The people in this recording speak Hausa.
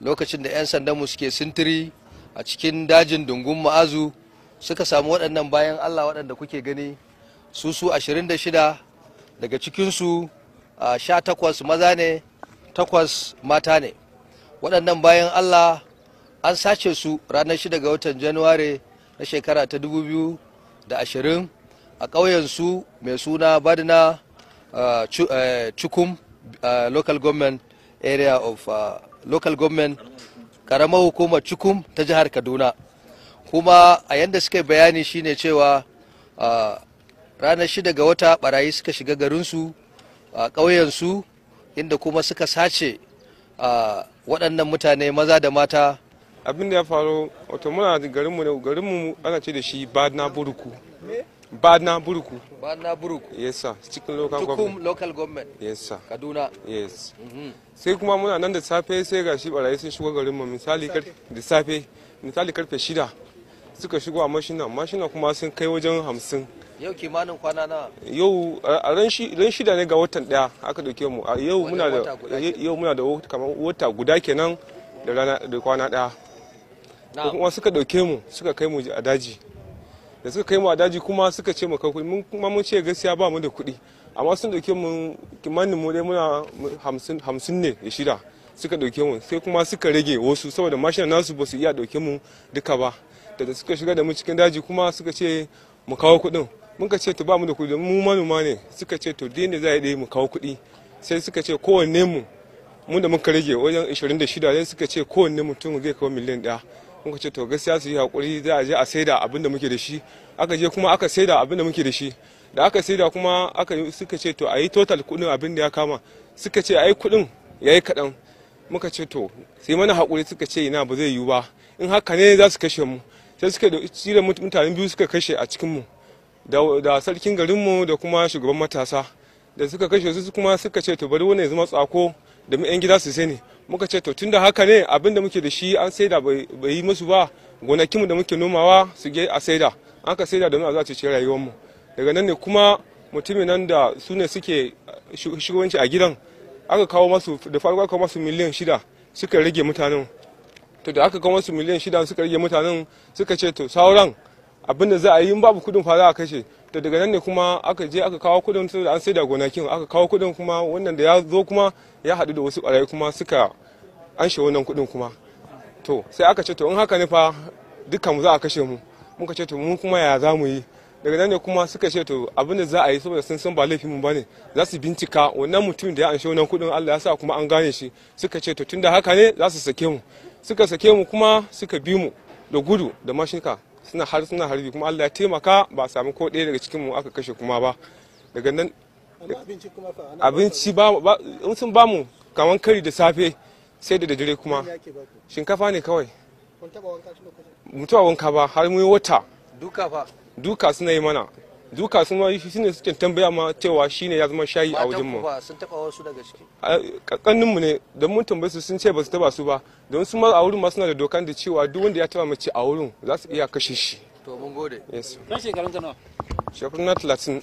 Lokacin da 'yan sandanmu suke sintiri a cikin dajin Dungun Ma'azu, suka samu waɗannan bayan Allah waɗanda kuke gani, su 26, daga cikinsu 18 maza ne, 8 mata ne. Waɗannan bayan Allah an sace su ranar 6 ga watan Januware na shekara ta 2020 a ƙauyensu mai suna Badina Chukum, local government area of local government, karamar hukumar Chukum ta jihar Kaduna. Kuma a yanda suka bayani shine cewa ranar 6 ga wata barayi suka shiga garinsu a ƙauyensu, inda kuma suka sace waɗannan mutane maza da mata. Abin da ya faru, wato muna garinmu ne, garinmu ana ce da shi Badna Buruku. Badna Buruku. Badna Buruku. Yes sir, cikin local government. Chukum local government. Yes sir. Kaduna. Yes. Sai kuma muna nan da safe, sai ga shi barayi sun shigo garinmu, misali da safe, misali karfe 6 suka shigo a mashina, mashina kuma sun kai wajen 50. Yau kimanin kwana nawa? Yau a ran 6 ne ga watan 1 aka dauke mu. A yau muna da yau muna da kamar wata guda kenan da rana da kwana 1. Kuma suka dauke mu suka kai mu a daji. Da suka kai mu a daji kuma suka ce mu kai kuɗi, mun kuma mun ce gaskiya ba mu da kuɗi. Amma sun dauke mu kimanin mu dai muna 50 ne da 6 suka dauke mu, sai kuma suka rage wasu saboda mashina nasu ba su iya dauke mu duka ba. Da suka shiga da mu cikin daji kuma suka ce mu kawo kuɗin. Muka ce to ba mu da kuɗi, mu manoma ne. Suka ce to dai ne za a yi mu kawo kuɗi. Sai suka ce kowanne mu, mu da muka rage wajen 26, sai suka ce kowanne mutum zai kawo miliyan 1. Muka ce to gaskiya su yi hakuri, za a je a saida abin da muke da shi. Aka je kuma aka saida abin da muke da shi. Da aka saida kuma aka suka ce to a yi total kuɗin abin da ya kama. Suka ce a yi kuɗin ya yi kaɗan. Muka ce to sai mana hakuri, suka ce ina ba zai yiwu ba. In haka ne za su kashe mu. Sai suka cire mutane 2 suka kashe a cikin mu. Da sarkin garinmu da kuma shugaban matasa. Da suka kashe su kuma suka ce to bari wannan ya zama tsako da mu 'yan gida su sani. Muka ce to tunda haka ne abin da muke da shi an saida bai yi musu ba, gonakinmu da muke nomawa su je a saida. An ka saida domin a za a ceci rayuwarmu. Daga nan ne kuma mutumin nan da su ne suke shugabanci a gidan, aka kawo masu da farko aka kawo masu miliyan 6 suka rage mutanen. To da aka kawo masu miliyan 6 suka rage mutanen, suka ce to sauran abin da za a yi in babu kuɗin fa za a kashe. To daga nan ne kuma aka je aka kawo kuɗin, saboda an saida gonakin aka kawo kuɗin, kuma wannan da ya zo kuma ya haɗu da wasu ɓarayi kuma suka anshe wannan kuɗin kuma. To sai aka ce to in haka ne fa dukkan mu za a kashe mu. Muka ce to mu kuma ya za mu yi. Daga nan ne kuma suka ce to abin da za a yi saboda sun san ba laifin mu bane, za su bincika wannan mutumin da ya anshe wannan kuɗin, Allah ya sa kuma an gane shi. Suka ce to tunda haka ne za su sake mu. Suka sake mu kuma suka bi mu da gudu da mashinka. Suna har suna harbi, kuma Allah ya taimaka ba a sami ko ɗaya daga cikin mu aka kashe kuma ba. Daga nan abinci ba, in sun ba mu kaman kari da safe sai da dare kuma shinkafa ne kawai. Mutuwa wanka ba har mun yi wata. Duka fa? Duka suna yi mana. Duka sun ma shi ne suke tambaya ma cewa shi ne ya zama shayi a wajen mu. Matan ku fa sun taba wasu daga ciki? Kannin mu ne, don mun tambaye su sun ce ba su taba su ba. Don su ma a wurin ma suna da dokan da cewa duk wanda ya taba mace a wurin za su iya kashe shi. To mun gode. Yes. Kai shekarun ka nawa? Shekaru na 30.